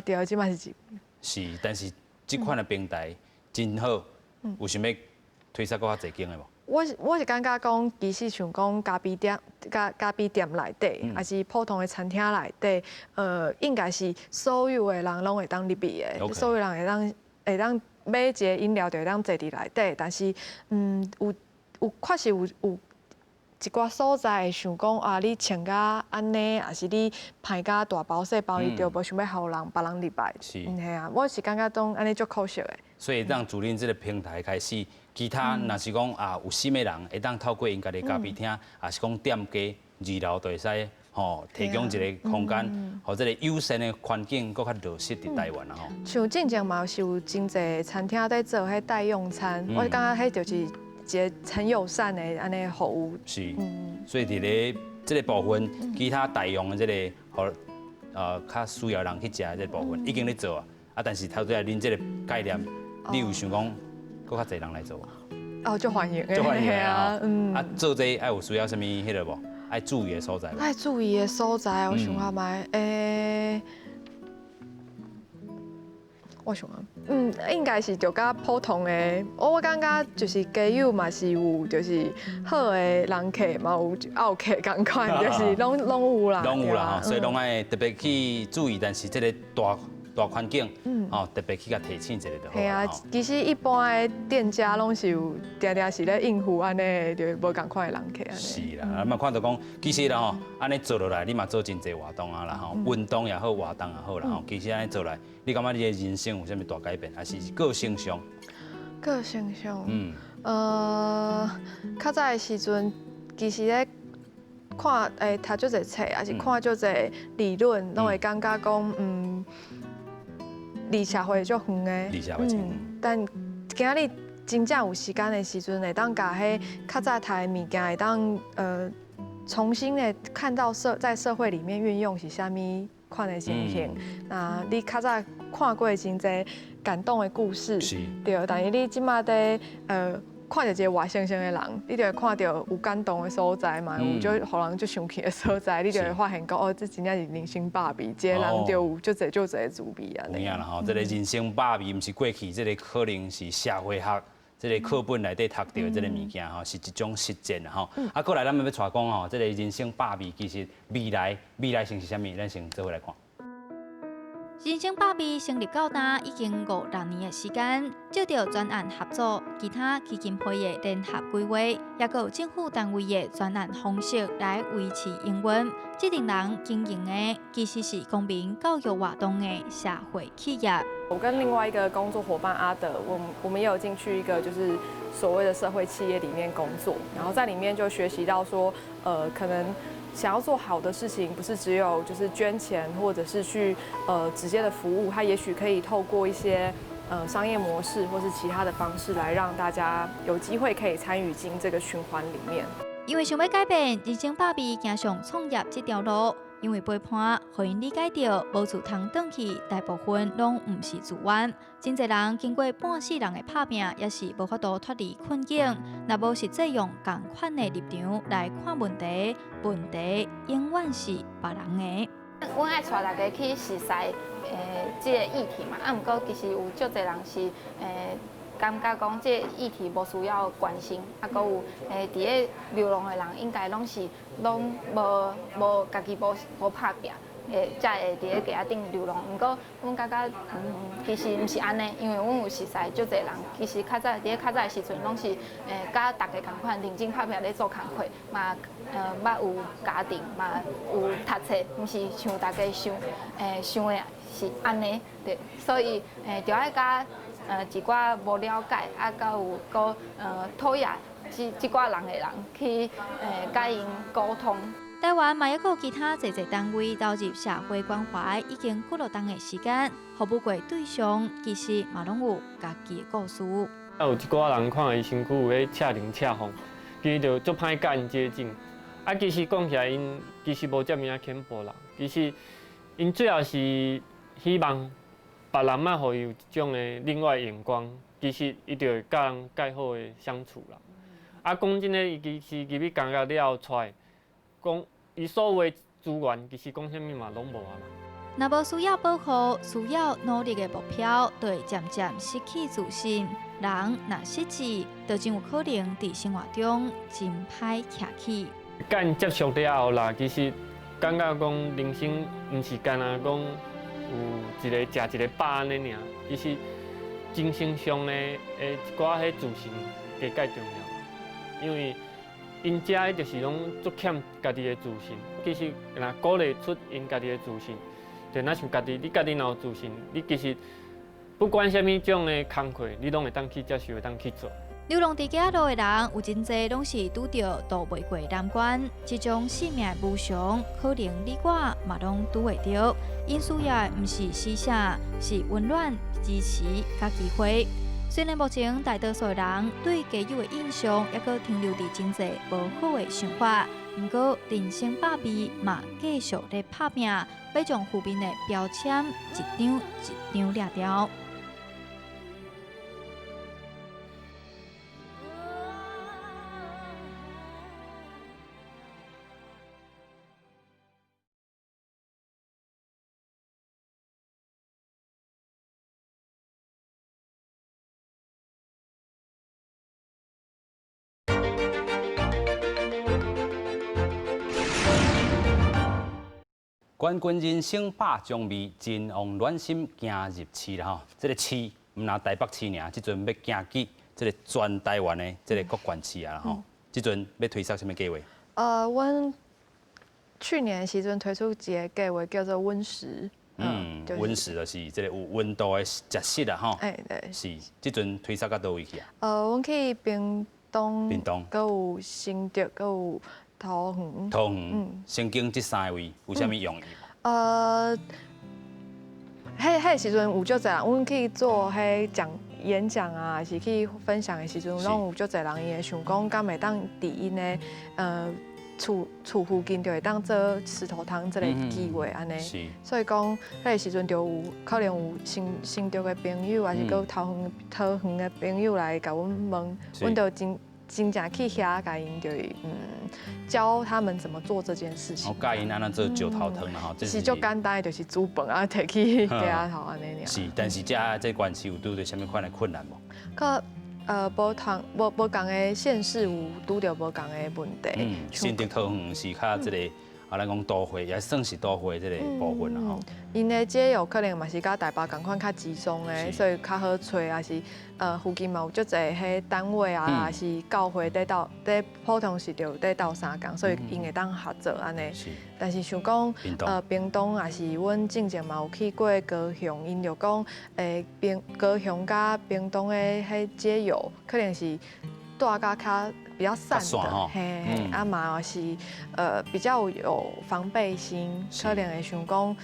對，這馬是一。是，但是這款的平台真好，有想欲推設閣較濟間的無？我是感覺講，其實像講咖啡店、咖啡店內底，抑是普通的餐廳內底，應該是所有的人攏會當入去的，所有人會當買一個飲料就會當坐佇內底，但是，有確實有一寡所在會想講啊，你穿甲按呢，抑是你歹甲大包細包，伊就無想欲予人別人入來。是。嘿啊，我是感覺講按呢足可惜的。所以讓自恁這个平台開始，其他若是講啊有心的人，會當透過𪜶家己咖啡廳，抑是講店家二樓就會使吼提供一个空間，予這个友善的環境閣較落實佇台灣啦吼。像進前嘛是有真濟餐廳佇做彼代用餐，我感覺彼就是一個很友善的按呢服務。是，所以佇咧這个部分，其他代用的這个，予較需要人去食的這个部分，已經咧做啊。啊，但是頭拄仔恁這个概念，你有想講閣較濟人來做無？哦，足歡迎的，足歡迎的啊！啊，做這愛有需要啥物彼个無？愛注意的所在無？愛注意的所在，我想看覓，我想啊，應該是就佮普通的，我感覺就是街友嘛是有，就是好的人客嘛有漚客仝款，就是攏有啦。攏有啦吼，所以攏愛特別去注意，但是這个大大環境，吼特別去共提醒一下就好。嘿啊，其實一般的店家攏是有定定是咧應付按呢，就無仝款的人客按呢。是啦，啊嘛看著講，其實啦吼，按呢做落來，你嘛做真濟活動啊啦吼，運動也好，活動也好啦吼，其實按呢做來，你感覺你的人生有啥物大改變，還是個性上？個性上，較早的時陣，其實咧看讀足濟冊，抑是看足濟理論，攏會感覺講，離社會足遠的，離社會遠。但今仔日真正有時間的時陣，會當共彼較早讀的物件，會當重新的看到在社會裡面運用是啥物款的情形。那你較早看過真濟感動的故事，對，但是你這馬佇看著一个活生生的人，你就會看著有感動的所在嘛，有足予人足生氣的所在，你就會發現講哦，這真正是人生百味，這个人就有足濟足濟滋味啊。有影啦吼，這个人生百味，毋是過去這个可能是社會學這个課本內底讀著的這个物件吼，是一種實踐啦吼。啊，過來咱們欲帶講吼，這个人生百味其實未來未來性是啥物？咱先做伙來看。人生百味成立到今已經五六年的時間，藉著專案合作、其他基金會的聯合規劃，抑閣有政府單位的專案方式來維持營運。這陣人經營的其實是公民教育活動的社會企業。我跟另外一個工作夥伴阿德，我們也有進去一個就是所謂的社會企業裡面工作，然後在裡面就學習到說，可能想要做好的事情，不是只有就是捐錢，或者是去直接的服務，他也許可以透過一些商業模式或是其他的方式，來讓大家有機會可以參與進這個循環裡面。因為想欲改變人生百味，走上創業這條路，因為陪伴，予𪜶理解著無厝通轉去，大部分攏毋是自願。真濟人經過半世人的拍拚，也是無法度脫離困境。若無實際用仝款的立場來看問題，問題永遠是別人的。阮愛帶大家去熟似這個議題嘛，啊，毋過其實有足濟人是感覺講這個議題無需要關心，啊，閣有佇咧流浪的人應該攏是攏無家己無拍拚，才會佇咧街仔頂流浪。毋過，阮感覺其實毋是按呢，因為阮有熟似足濟人，其實較早佇咧較早的時陣，攏是佮大家仝款認真拍拚咧做工課，嘛捌有家庭，嘛有讀冊，毋是像大家想的是按呢，對，所以著愛佮一寡無了解，啊，閣有閣討厭這寡人的人去佮𪜶溝通。台灣嘛，抑閣有其他濟濟單位投入社會關懷，已經幾落冬的時間，服務過對象其實嘛攏有家己的故事。啊，有一寡人看伊身軀有咧赤靈赤縫，其實就足歹佮𪜶接近。啊，其實講起來，𪜶其實無遮爾仔恐怖啦。其實𪜶主要是希望別人莫予伊有一種的另外眼光，其實伊就會佮人較好的相處啦。啊，講真的，伊其實入去監獄了後出來，講伊所有的資源，其實講啥物嘛攏無啊啦。若無需要保護、需要努力的目標，就會漸漸失去自信。人若失志，就真有可能佇生活中真歹徛起。佮𪜶接觸了後啦，其實感覺講人生毋是干焦講有一个食一个飽按呢爾，其實精神上的一寡彼自信加蓋重要，因為𪜶遮彼就是攏足欠家己的自信。其實若鼓勵出𪜶家己的自信，就若像家己，你家己若有自信，你其實不管啥物種的工課，你攏會當去接受，會當去做。流浪佇街仔路的人，有真濟攏是拄著渡袂過難關，這種生命的無常，可能你我嘛攏拄會著。𪜶需要的毋是施捨，是溫暖、支持佮機會。雖然目前大多數的人對街友的印象，猶閣停留佇真濟無好的想法，毋過人生百味嘛繼續咧拍拚，欲將負面的標籤一張一張掠掉。冠軍人生百種味，真旺暖心行入市啦吼！這個市毋若台北市爾，這陣欲行去這個全台灣的這個各縣市啊吼！這陣欲推出啥物計劃？阮去年的時陣推出一個計劃叫做溫食。溫食就是這個有溫度的食食啦吼。欸對。是，這陣推出到佗位去啊？阮去屏東，屏東，閣有新竹，閣有桃園。桃園，先經這三個位有啥物用意無？彼个時陣有足濟人，阮去做彼講演講啊，還是去分享的時陣，攏有足濟人伊會想講，敢會當佇𪜶的厝附近就會當做石頭湯這个機會按呢。所以講，彼个時陣就有可能有新竹的朋友，還是閣有桃園的朋友來共阮問，阮就真正去遐共𪜶就是教他們怎麼做這件事情。哦，教𪜶按怎做石頭湯啦吼，是足簡單的，就是煮飯啊，提去街仔頭按呢爾。是，但是這這縣市有拄著啥物款的困難無？閣無同無仝的縣市有拄著無仝的問題。新竹桃園是較這个啊，咱講都會也算是都會這個部分啦吼。𪜶的街友可能嘛是佮台北仝款較集中的，所以較好揣，抑是附近嘛有足濟彼單位啊，抑是教會佇鬥，佇普通時就有佇鬥相共，所以𪜶會當合作按呢。但是想講，屏東抑是阮進前嘛有去過高雄，𪜶就講，屏高雄佮屏東的彼街友可能是蹛甲較比較散的，嘿嘿，啊嘛是比較有防備心，可能會想講，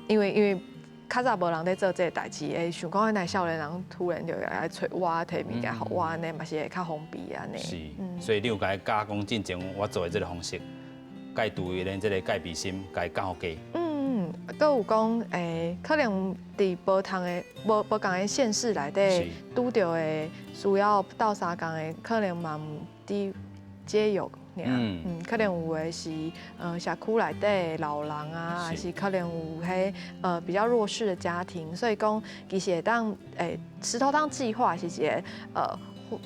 因為較早無人咧做這个代誌，會想講，若少年人突然就來揣我，提物件予我按呢，嘛是會較方便按呢。是，所以你有共伊教講進前我做的這个方式，戒毒的這个戒備心，共伊教予低。嗯，閣有講，可能佇無仝的、無仝的縣市內底拄著的需要鬥相共的，可能嘛毋止街友爾，可能有的是社區內底的老人啊，抑是可能有彼比較弱勢的家庭，所以講其實會當石頭湯計劃是一個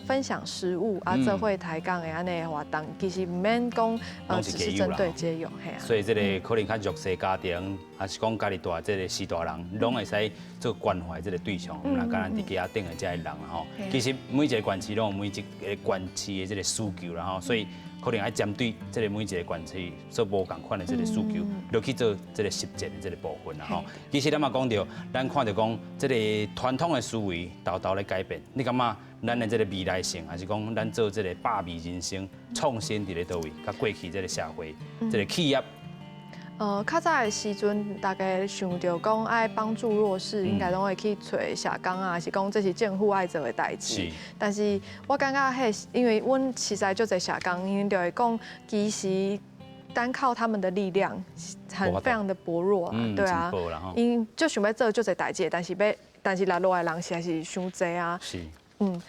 分享食物啊，做伙抬槓的按呢活動，其實毋免講只是針對街友，嘿啊。所以這个可能較弱勢家庭，抑是講家己蹛這个序大人，攏會使做關懷這个對象，毋但干焦佇街仔頂的這个人吼。其實每一个縣市攏有每一个縣市的這个需求啦吼，所以可能愛針對這个每一个縣市所無仝款的這个需求，落去做這个實踐的這个部分啦吼。其實咱嘛講著，咱看著講這个傳統的思維，沓沓咧改變，你感覺咱的這个未來性，抑是講咱做這个百味人生創新佇咧佗位，佮過去這个社會，這个企業。較早的時陣，大家想著講愛幫助弱勢，應該攏會去揣社工啊，抑是講這是政府愛做的代誌。但是我感覺彼，因為阮實在足濟社工，𪜶就會講，其實單靠他們的力量，很非常的薄弱啊，對啊，𪜶就想欲做足濟代誌，但是來落來人實在是傷濟啊。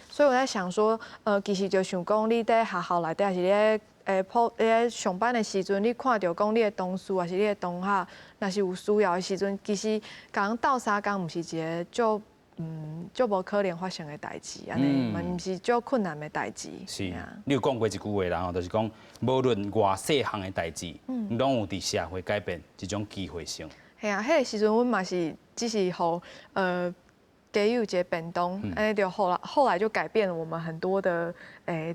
所以我在想說，其實就想講，你佇學校內底，抑是咧普咧上班的時陣，你看著講你的同事，抑是你的同學，若是有需要的時陣，其實共人鬥相共，毋是一个足無可能發生的代誌，按呢，嘛毋是足困難的代誌。是，你有講過一句話啦吼，就是講無論偌細項的代誌，攏有佇社會改變這種機會性。嘿啊，彼个時陣阮嘛是只是予街友一个便當，按呢就後來就改變了我們很多的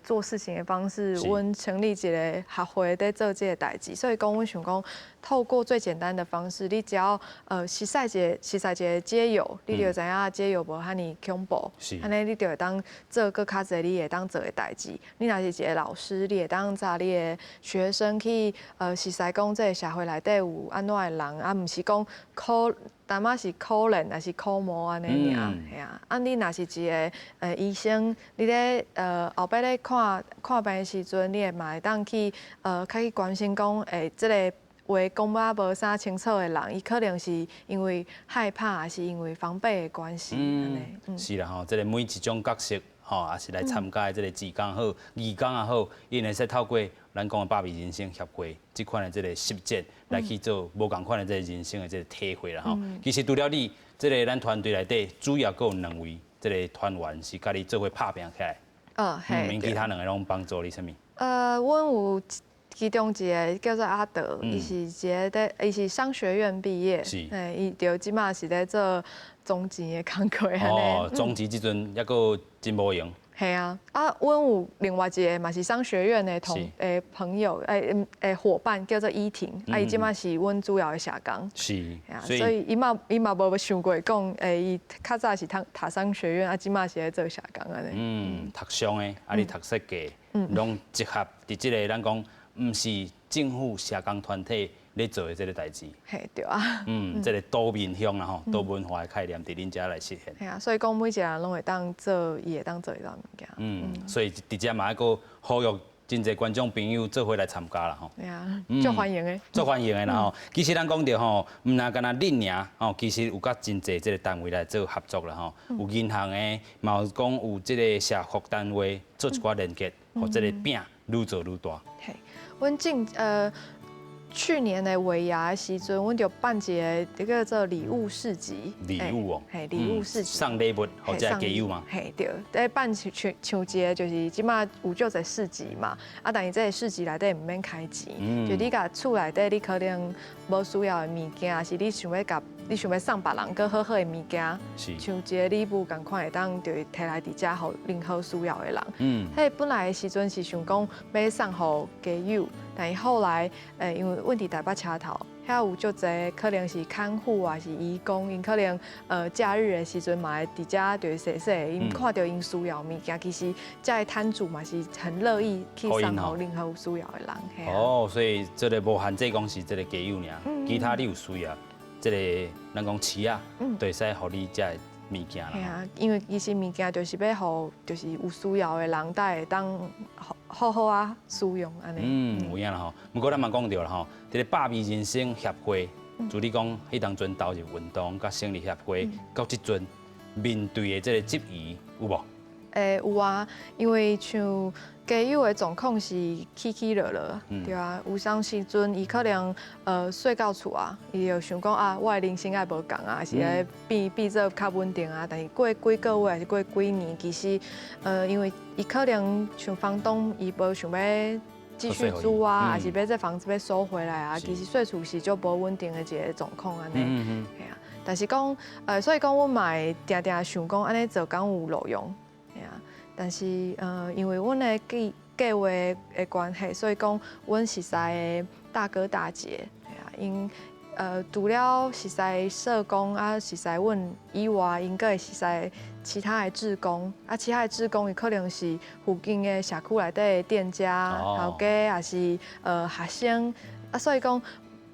做事情的方式。阮成立一個協會佇做這个代誌，所以講阮想講，透過最簡單的方式，你只要熟似一個街友，你就知影街友無遐爾恐怖，按呢你就會當做閣較濟你會當做的代誌。你若是一個老師，你會當載你的學生去熟似講這个社會內底有按怎的人，啊，毋是講可淡仔是可憐，抑是可惡按呢爾，嘿啊。啊，你若是一个醫生，你咧後擺咧看看病的時陣，你會嘛會當去較去關心講，這个話講甲無啥清楚的人，伊可能是因為害怕，抑是因為防備的關係。嗯，是啦吼，這个每一種角色吼，抑是來參加的這个志工好、義工也好，𪜶會使透過咱講的百味人生協會這款的這个實踐來去做無仝款的這个人生的這个體會啦吼。其實除了你，這个咱團隊內底主要閣有兩位這个團員是佮你做伙拍拚起來。嘿。𪜶其他兩个攏幫助你啥物？阮有其中一个叫做阿德，伊是一个佇，伊是商學院畢業，伊就這馬是咧做總錢的工課按呢。哦，總錢這陣猶閣真無閒。嘿啊，啊，阮有另外一个嘛是商學院的朋友，伙伴叫做依婷，啊，伊這馬是阮主要的社工。所以伊嘛無想過講，伊較早是讀商學院，啊，這馬是咧做社工按呢。嗯，讀商的，啊，你讀設計，攏結合佇這个咱講，毋是政府社工團體咧做的這个代誌。嘿，對啊。嗯，這个多面向啦吼，多文化的概念佇恁遮來實現。嘿啊，所以講每一个人攏會當做伊會當做的物件。嗯，所以佇遮嘛愛閣呼籲真濟觀眾朋友做伙來參加啦吼。對啊，足歡迎的。足歡迎的啦吼。其實咱講著吼，毋但干焦恁爾吼，其實有佮真濟這个單位來做合作啦吼。有銀行的，嘛有講有這个社福單位做一寡連結，予這个餅愈做愈大。嘿，阮進。去年的尾牙的時陣，阮就辦一个這个做禮物市集。禮物哦，嘿，禮物市集。送禮物予這街友嘛？嘿，對，咧辦像像一个就是這馬有足濟市集嘛，啊，但是這个市集內底毋免開錢，就你共厝內底你可能無需要的物件，抑是你想欲送別人閣好好的物件，像一个禮物仝款會當就提來佇遮予任何需要的人。彼本來的時陣是想講欲送予街友，但是後來，因為阮佇台北車頭，遐有足濟可能是看護啊，是移工，𪜶可能假日的時陣嘛會佇遮就是踅踅，𪜶看著𪜶需要物件，其實遮的攤主嘛是很樂意去送予任何有需要的人。哦，所以這个無限制講是這个街友爾，其他你有需要，這个咱講市仔，就會使予你遮的物件啦。係啊，因為其實物件就是欲予，就是有需要的人，才會當好好啊使用按呢。嗯，有影啦吼。毋過咱嘛講著啦吼，這个百味人生協會，自你講彼當陣投入運動，佮成立協會，到這陣面對的這个質疑有無？有啊，因為像街友的狀況是起起落落，對啊，有當時陣伊可能稅到厝啊，伊就想講啊，我的人生愛無仝啊，是咧變做較穩定啊。但是過幾個月還是過幾年，其實因為伊可能像房東伊無想欲繼續租啊，抑是欲這房子欲收回來啊，其實稅厝是足無穩定的一个狀況按呢。係啊，但是講所以講阮嘛會定定想講按呢做敢有路用。但是，因為阮的計劃的關係，所以講阮熟似的大哥大姐，係啊，𪜶除了熟似社工啊，熟似阮以外，𪜶閣會熟似其他的志工，啊，其他的志工伊可能是附近的社區內底的店家、頭家，抑是學生，啊，所以講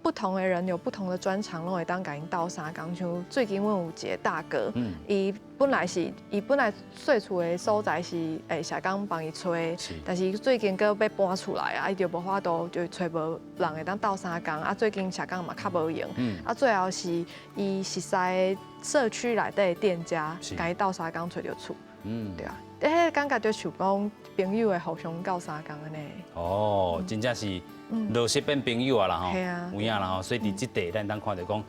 不同的人有不同的專長，攏會當共𪜶鬥相共。像最近阮有一个大哥，伊本來稅厝的所在是社工幫伊揣，但是最近閣欲搬出來啊，伊就無法度就揣無人會當鬥相共。啊，最近社工嘛較無閒，啊，最後是伊熟似社區內底的店家，共伊鬥相共揣著厝。對啊，彼感覺就像講朋友的互相鬥相共按呢。哦，真正是落實變朋友啊啦吼，有影啦吼，所以佇這塊咱當看著講，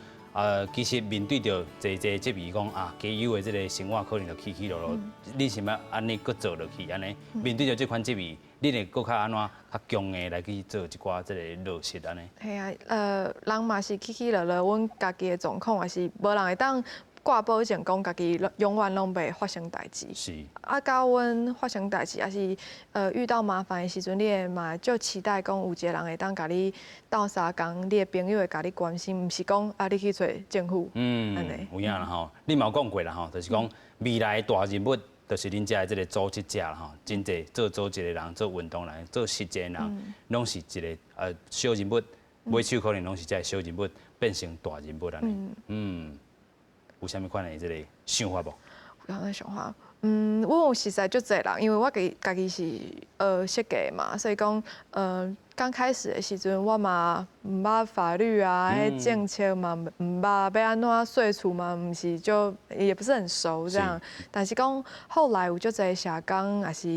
其實面對著濟濟質疑講啊，街友的這个生活可能就起起落落，你是欲按呢閣做落去按呢？面對著這款質疑，你會閣較按怎較強硬來去做一寡這个落實按呢？係啊，人嘛是起起落落，阮家己的狀況也是無人會當掛保證講家己永遠攏袂發生代誌。啊，到阮發生代誌，抑是遇到麻煩的時陣，你會嘛足期待講有一个人會當共你鬥相共，你的朋友會共你關心，毋是講啊你去揣政府。嗯，有影啦吼，你嘛有講過啦吼，就是講未來的大人物，就是恁遮的這个組織者啦吼，真濟做組織的人、做運動人、做實踐的人，攏是一个小人物，尾手可能攏是這个小人物變成大人物按呢。嗯。有啥物款的這个想法無？有啥物想法？嗯，我有熟似足濟人，因為我家己是設計嘛，所以講剛開始的時陣，我嘛毋捌法律啊，彼政策嘛毋捌，欲按怎稅厝嘛，毋是就也不是很熟這樣。但是講後來有足濟社工，抑是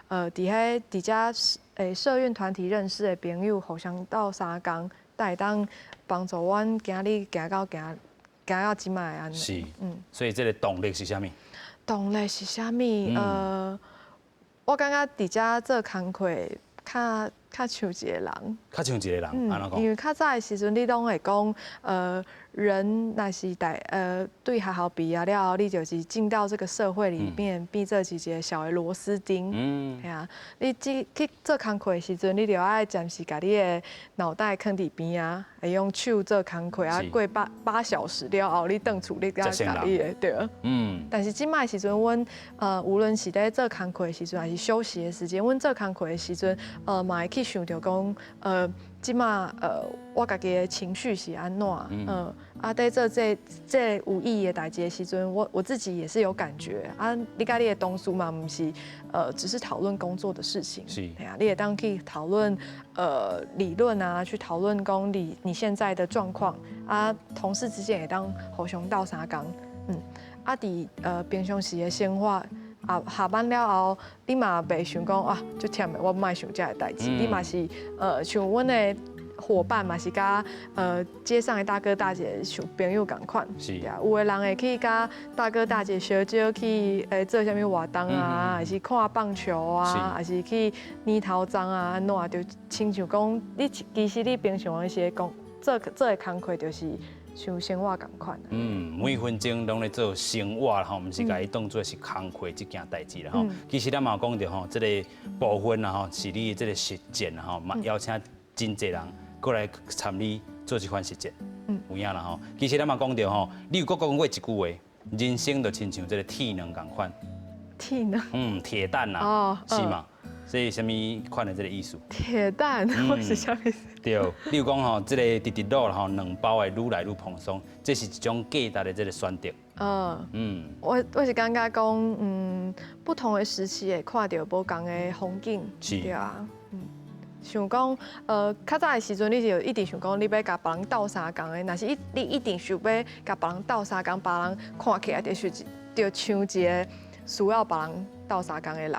佇彼佇遮社運團體認識的朋友，互相鬥相共，才會當幫助阮今日行到這擺按呢。是，所以這个動力是啥物？動力是啥物？我感覺佇遮做工課較像一個人。較像一個人，按怎講？因為較早的時陣，你攏會講，人若是大對學校畢業了後，你就是進到這個社會裡面，變做是一個小的螺絲釘。係啊，你這去做工課的時陣，你就愛暫時共你的腦袋囥佇邊仔，會用手做工課啊。過8小時了後，你轉厝，你才共你的對。但是這擺的時陣，阮無論是咧做工課的時陣，抑是休息的時間，阮做工課的時陣，嘛會去想著講，這擺我家己的情緒是按怎？啊，佇做這有意義的代誌的時陣，我自己也是有感覺啊。你佮你的同事嘛，毋是只是討論工作的事情，係啊，你會當去討論理論啊，去討論講你現在的狀況啊，同事之間會當互相鬥相共，啊，佇平常時的生活。啊，下班了後，你嘛袂想講啊，足忝的，我莫想這个代誌。你嘛是像阮的伙伴嘛是佮街上的大哥大姐像朋友仝款，對啊，有的人會去佮大哥大姐相招去做啥物活動啊，抑是看棒球啊，抑是去剪頭鬃啊，按怎就親像講你其實你平常時講做做的工課就是像生活仝款。嗯，每分鐘攏咧做生活吼，毋是共伊當做是工課這件代誌啦吼。其實咱嘛有講著吼，這個部分啦吼，是你的這個實踐啦吼，嘛邀請真濟人過來參與做這款實踐。有影啦吼。其實咱嘛講著吼，你有閣講過一句話，人生就親像這個鐵卵仝款。鐵卵。嗯，鐵蛋啦。哦。是嘛？所以啥物款的這個意思？鐵蛋，我是啥意思？對，你有講吼，這個直直落吼，卵包會愈來愈蓬鬆，這是一種價值的這個選擇。我是感覺講，不同的時期會看著無仝的風景，對啊，像講，較早的時陣，你就一直想講，你欲共別人鬥相共的，若是你一直想欲共別人鬥相共，別人看起來就是就像一個需要別人鬥相共的人。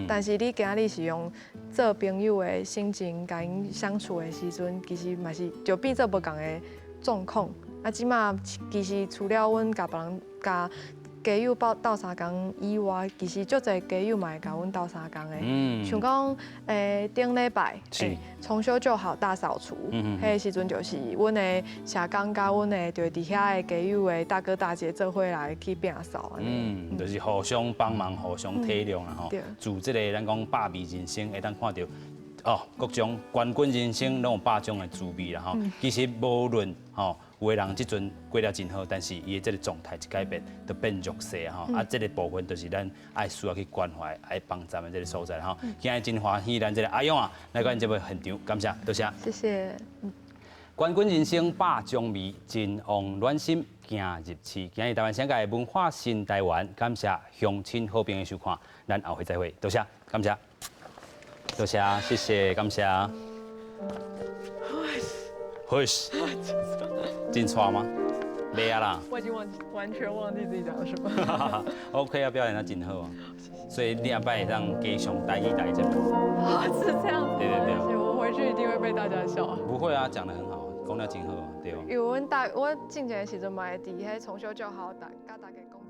但是你今仔日是用做朋友的心情共𪜶相處的時陣，其實嘛是就變做無仝的狀況。啊，這馬其實除了阮共別人共街友鬥相共以外，其實足濟街友嘛會共阮鬥相共的。像講，頂禮拜，重修舊好大掃除，彼個時陣就是阮的社工佮阮的就佇遐的街友的大哥大姐做伙來去摒掃。嗯，就是互相幫忙、互相體諒啦吼。自這個咱講百味人生，會當看著哦，各種冠軍人生攏有百種的滋味啦吼。其實無論吼，有的人這陣過得真好，但是伊的這個狀態一改變，就變弱勢吼。啊，這個部分就是咱愛需要去關懷、愛幫助的這個所在吼。今日真歡喜，咱這個阿勇啊來阮節目現場，感謝，多謝。謝謝。冠軍人生百種味，真旺暖心行入市。今日台灣省界文化新台灣，感謝鄉親好朋友收看，咱後回再會，多謝，感謝，多謝，謝謝，感謝。好，真𤆬嗎？袂啊啦。我已經忘記，完全忘記自己講了什麼。 OK 啊，表現得真好啊，所以你下擺會當加上台語台節目。啊，是這樣子。對對對。我回去一定會被大家笑。不會啊，講得很好，講得真好，對。因為阮大，我進前的時陣嘛會佇彼重修舊好，共大家講。